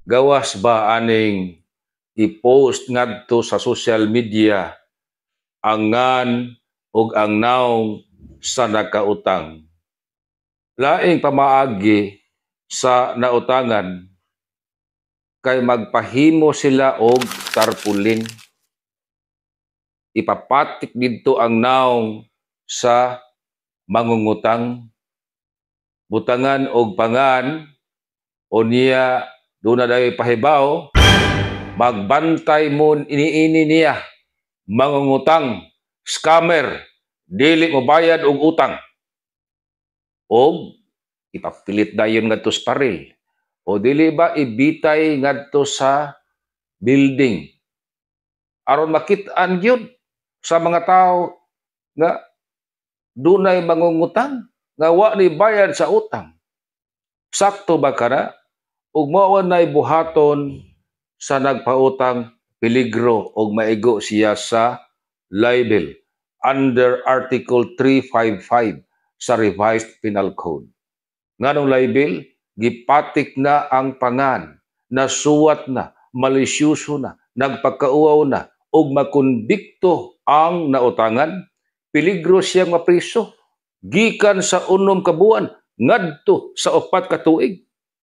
Gawas ba aning i-post ngadto sa social media ang ngan ug ang naong sa nakautang? Laing pamaagi sa nautangan kay magpahimo sila og tarpaulin. Ipapatik didto ang naong sa mangungutang. Butangan og pangan o niya duna day pahibaw, magbantay mo iniini niya mangungutang, scammer, dili mo bayad og utang. Og ipapilit dayon ngadto sa paril o dili ba ibitay ngadto sa building aron makit-an gyud sa mga tao nga dunay mangungutang nga wa ni bayad sa utang. Sakto ba kana? Ug mao nay buhaton sa nagpautang, peligro og maigo siya sa libel under Article 355 sa Revised Penal Code. Nganong libel? Gipatik na ang pangan, nasuwat na, malisyoso na, nagpakauaw na, ug makonbikto ang nautangan, peligro siyang mapriso gikan sa 6 ka buwan ngadto sa 4 ka tuig.